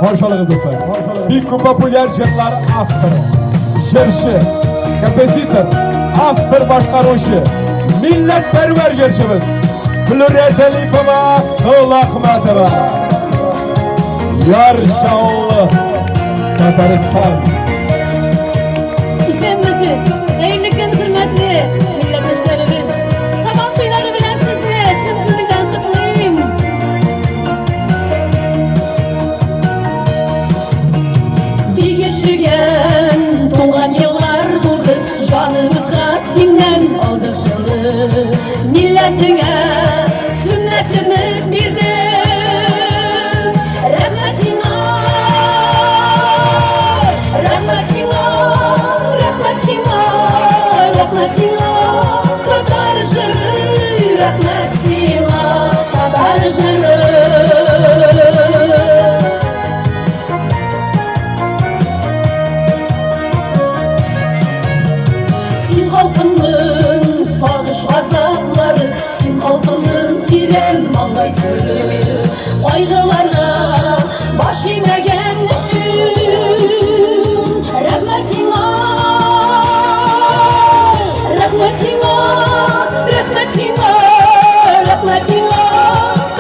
Каршы алыгыз, дуслар. Бик күп популяр җырлар авторы, җырчы, композитор, автор башкаручы, милләтпәрвәр җырчыбыз Флүрә Сәлипова Колахматова. Яр Чаллы, Татарстан. Исәнмесез! Хәерле көн, хөрмәтле милләттәшләребез! Сабан туйлары белән сезне чын күңелдән котлыйм! Биешегән туңган еллар булды, Җаныбызга синнән алдык җылы. Милләтеңә сүнмәс өмет бирдең. Рәхмәт сиңа, рәхмәт сиңа, рәхмәт сиңа, рәхмәт сиңа, татар җыры, рәхмәт сиңа, татар җыры. Син халкыңның сагыш газаплары, син халкыңның тирән маңгай сыры. Кайгыларга баш имәгән өчен рәхмәт сиңа, рәхмәт сиңа, рәхмәт сиңа, рәхмәт сиңа,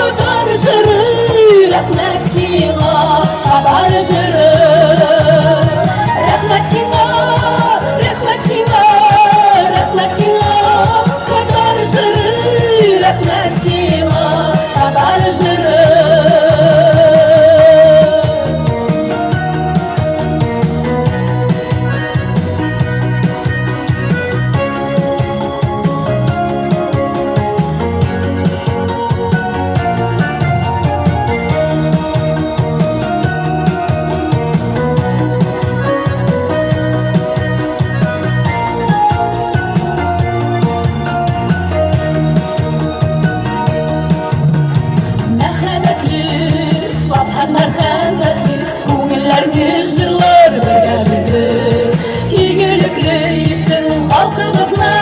татар җыры, рәхмәт сиңа, татар җыры. Рәхмәт сиңа, рәхмәт сиңа, рәхмәт сиңа, татар җыры, рәхмәт сиңа, татар җыры. Мәхәббәтле, саф һәм мәрхәмәтле, Күңелләрне җырлар бергә җыйды. Игелекле иттең халкыбызны.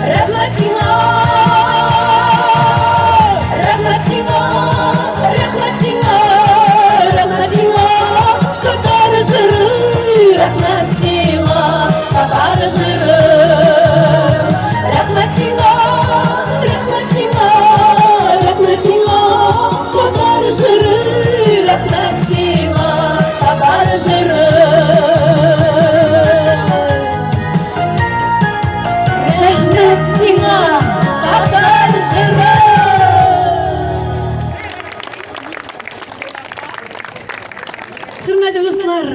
Рәхмәт сиңа, рәхмәт сиңа, рәхмәт сиңа, рәхмәт сиңа, татар җыры, рәхмәт сиңа, татар җыры. Рәхмәт сиңа, рәхмәт сиңа, рәхмәт сиңа, татар җыры, рәхмәт сиңа, татар җыры. Рәхмәт сиңа, татар җыры! Хөрмәтле дуслар,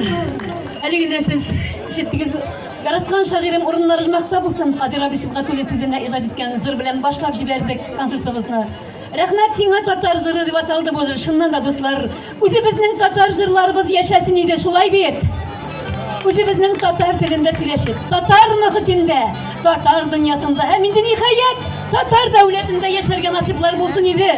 әле генә сез ишеттегез, яраткан шагыйрем урыннары оҗмахта булсын, Кадир абый Сибгатуллин сүзенә иҗат иткән җыр белән башлап җибәрдек концертыбызны. Рәхмәт сиңа, татар җыры дип аталды бу җыр. Чыннан да, дуслар, үзебезнең татар җырларыбыз яшәсен иде, шулай бит? Үзебезнең татар телендә сөйләшеп, татар мөхитендә, татар дөньясында һәм инде ниһаять татар дәүләтендә яшәргә насыйплар булсын иде.